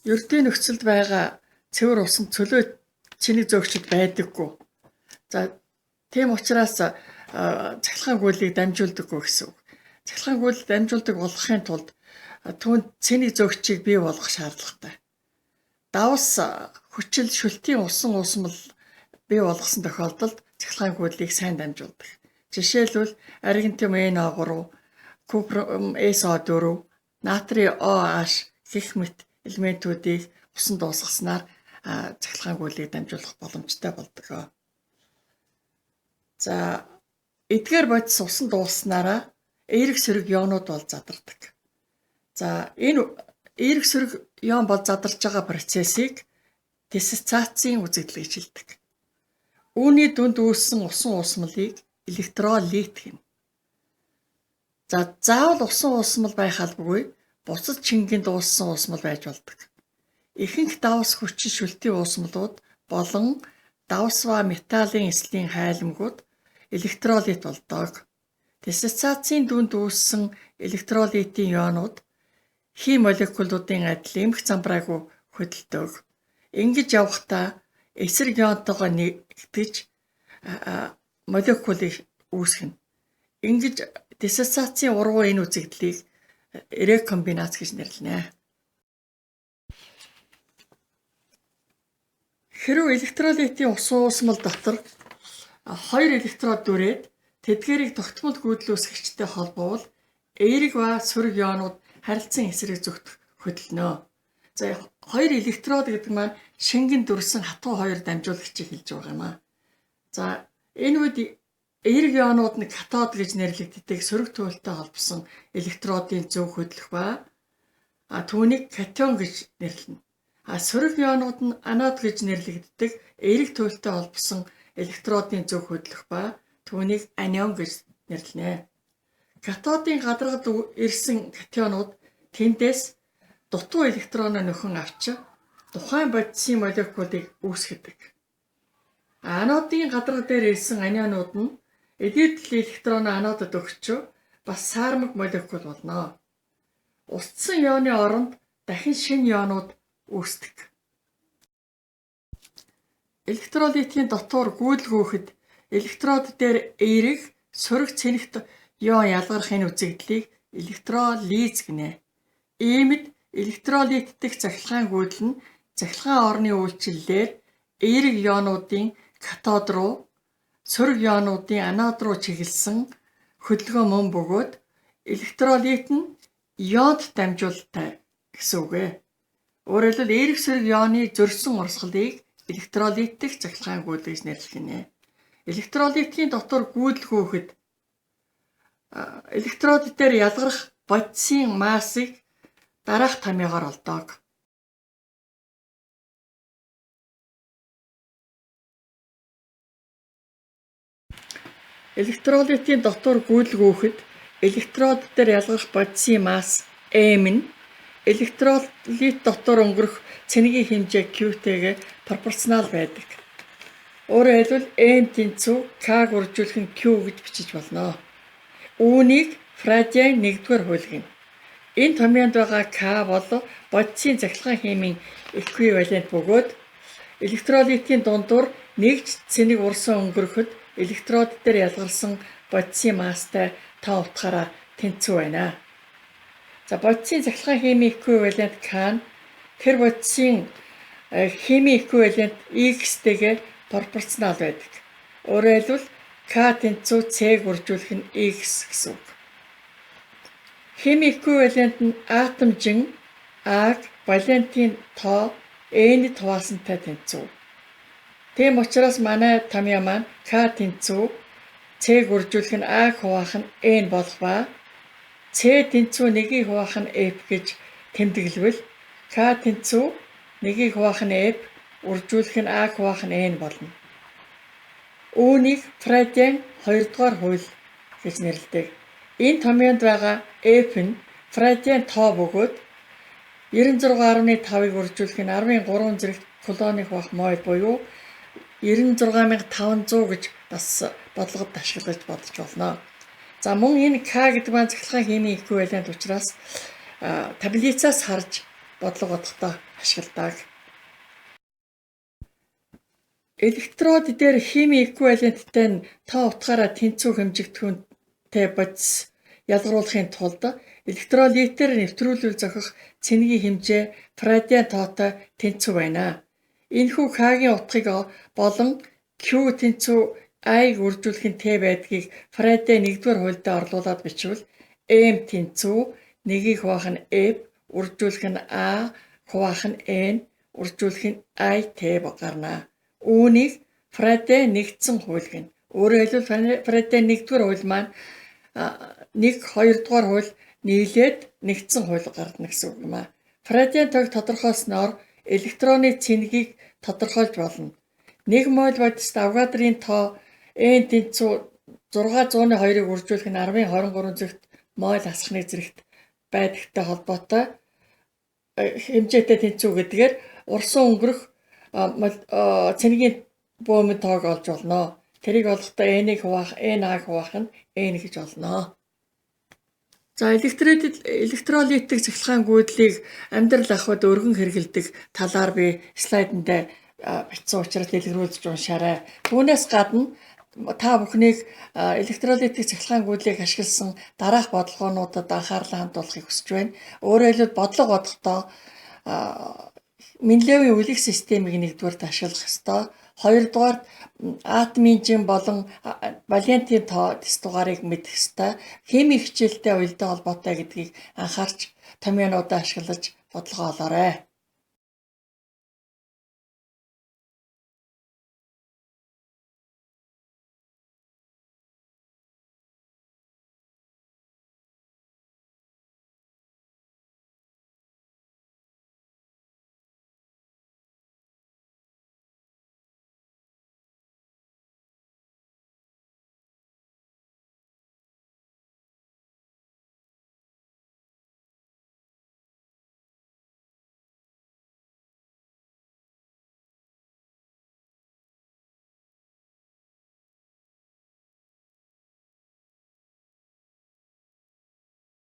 Ердийн нөхцөлд байгаа цэвэр усанд цөлөө чинэг зөөгчд байдаггүй. За, тийм учраас цахилгаан гүйлийг дамжуулдаггүй гэсэн үг. Цахилгаан гүйлийг дамжуулдаг болгохын тулд түүнд цэник зөөгчийг бий болгох шаардлагатай. Давс, хүчил, шөлтийн усан уусмал бий болгосон тохиолдолд цахилгаан гүйлийг сайн дамжуулдаг. Жишээлбэл, аргентин NO3, купрум SO4, натрий OH гэх мэт элементүүдийг усанд дуусгаснаар цахилгаан гүйлийг дамжуулах боломжтой болдог. За, эдгээр бодис усанд дууснараа эерэг сөрөг ионууд бол задардаг. За, энэ эерэг сөрөг ион бол задарч байгаа процессыг диссоциацийн үзэгдэл гэж хэлдэг. Үүний дүнд үүссэн усан уусмалыг электролит гэнэ. За, заавал усан уусмал байх албагүй, бусад чингэнд ууссан уусмал байж болдог. Ихэнх давс, хүчин, шөлтийн уусмалууд болон давс ба металлын эслийн хайлмгууд электролит болдог. Диссоциацийн дүнд үүссэн электролитийн ионууд хим молекулуудын адил эмх замбраагүй хөдөлдөг. Ингэж явахдаа эсрэг ионтойгоо нэгдэж молекулыг үүсгэнэ. Ингэж диссоциацийн урвуу энэ үзэгдлийг рекомбинац гэж нэрлэнэ. Хэрэв электролитийн усан уусмал дотор хоёр электрод дүрээд тэдгээрийг тогтмол гүйдэл үүсгэгчтэй холбовол эерэг ба сөрөг ионууд харилцан эсрэг зүгт хөдөлнө. За, хоёр электрод гэдэг маань шингэн дүрсэн хатуу хоёр дамжуулагчийг хэлж байгаа юм аа. За, энэ үед эерэг ионууд нь катод гэж нэрлэгддэг сөрөг туйлтай холбосон электродын зөв хөдлөх ба түүнийг катион гэж нэрлэнэ. Сөрөг ионууд нь анод гэж нэрлэгддэг эерэг туйлтай холбосон электродын зөв хөдлөх ба түүнийг анион гэж нэрлэнэ. Катодын гадаргад ирсэн катионууд тэндээс дутуу электроноо нөхөн авч тухайн бодисын молекулыг үүсгэдэг. Анодын гадарга дээр ирсэн анионууд нь элитл электроноо анодод өгч бас саармаг молекул болно. Устсан ионы оронд дахин шинэ ионууд үүсдэг. Электролитийн дотор гүйлгүүхэд электрод дээр эерэг сөрөг цэнэгт ион ялгарх энэ үзэгдлийг электролиз гэнэ. Иймд электролит дэх цахилгаан гүйдэл нь цахилгаан орны үйлчлэлээр эерэг ионуудын катод руу, сөрөг ионуудын анод руу чиглэсэн хөдөлгөөн мөн бөгөөд электролит нь ионд дамжуулалтай гэсэн үг ээ. Өөрөөр хэлбэл, эерэг сөрөг ионы зөрсөн урсгалыг электролит дэх цахилгаан гүйдэл гэж нэрлэх гинэ. Электролитийн дотор гүйдэлгүйхэд электрод дээр ялгарх бодисын массыг дараах томьёогоор олдог. Электролитийн дотор гүйлгүүхэд электрод дээр ялгарх бодисын масс M нь электролит дотор өнгөрөх цэнэгийн хэмжээ Q-тэйгээ пропорционал байдаг. Өөрөөр хэлбэл, M тэнцүү K-г үржүүлэх нь Q гэж бичиж болно. Үүнийг Фарадейн 1-р хууль гэнэ. Энэ томьёонд байгаа К бол бодисын цахилгаан химийн эквивалент бөгөөд электролитийн дундуур нэг ч цэнэг урсан өнгөрөхөд электрод дээр ялгарсан бодисын масстай тоо утгаараа тэнцүү байна. За, бодисын цахилгаан химийн эквивалент К нь тэр бодисын химийн эквивалент X-тэйгээ пропорционал байдаг. Өөрөөр хэлбэл, К тэнцүү C-г үржүүлэх нь X гэсэн үг. Химийн эквивалент нь атомжин А-г валентийн тоо N-д хуваасантай тэнцүү. Тийм учраас манай томьёо маань К тэнцүү C-г үржүүлэх нь А-г хуваах нь N болох ба C тэнцүү 1-ийг хуваах нь F гэж тэмдэглэвэл К тэнцүү 1-ийг хуваах нь F үржүүлэх нь А-г хуваах нь N болно. Үүнийг Фарадейн 2 дугаар хууль гэж нэрлэдэг. Энэ томьёонд байгаа F нь Фарадейн тоо бөгөөд 96.5-ыг үржүүлэх нь 10-ын 3 зэрэгт кулоны хуваах моль буюу 96,500 гэж бас бодлогод ашиглаж бодож болно. За, мөн энэ К гэдэг маань цахилгаан химийн эквивалент учраас таблицаас харж бодлого бодохдоо ашигладаг. Электрод дээр химийн эквиваленттэй нь тоо утгаараа тэнцүү хэмжигдэхүүнтэй бодис ялгаруулахын тулд электролитээр нэвтрүүлвэл зохих цэнгийн хэмжээ Фарадейн тоотой тэнцүү байна. Энэхүү К-гийн утгыг болон Q тэнцүү I-г үржүүлэх нь Т байдгийг Фарадей 1-р хуульдаа орлуулад бичвэл M тэнцүү 1-ийг хуваах нь F үржүүлэх нь A хуваах нь N үржүүлэх нь I Т гарна. Үүнийг Фарадей нэгдсэн хууль гэнэ. Өөрөөр хэлбэл, Фарадей 1-р хууль маань 1 2 дугаар хууль нийлээд нэгдсэн хууль гарна гэсэн үг юм аа. Фарадейн тоог тодорхойлсноор электроны цэнгийг тодорхойлж болно. 1 моль бодист Авогадрын тоо N тэнцүү 602-ыг үржүүлэх нь 10-23 зэрэгт моль хасах 1 зэрэгт байдагтай холбоотой хэмжээтэй тэнцүү гэдгээр урсан өнгөрөх цэнгийн бөөмийн тоог олж болно. Тэрийг олохдоо N-ийг хуваах, N-А-г хуваах нь N гэж олно. За, электролитик цахилгаан гүйдлийг амьдрал ахуйд өргөн хэрэглэдэг талаар би слайданд бичсэн учраас дэлгэрүүлж уншаарай. Түүнээс гадна та бүхнийг электролитик цахилгаан гүйдлийг ашигласан дараах бодлогоонуудад анхаарлаа хандуулахыг хүсэж байна. Өөрөөр хэлбэл, бодлого бодохдоо Менделеевийн үеийн системийг нэгдүгээрт ашиглах ёстой. Хоёрдугаар, атомын жин болон валентийн тоо дэс дугаарыг мэдэх ёстой. Химийн хичээлтэй уялдаа холбоотой гэдгийг анхаарч, томьёонуудаа ашиглаж бодлогоо олоорой.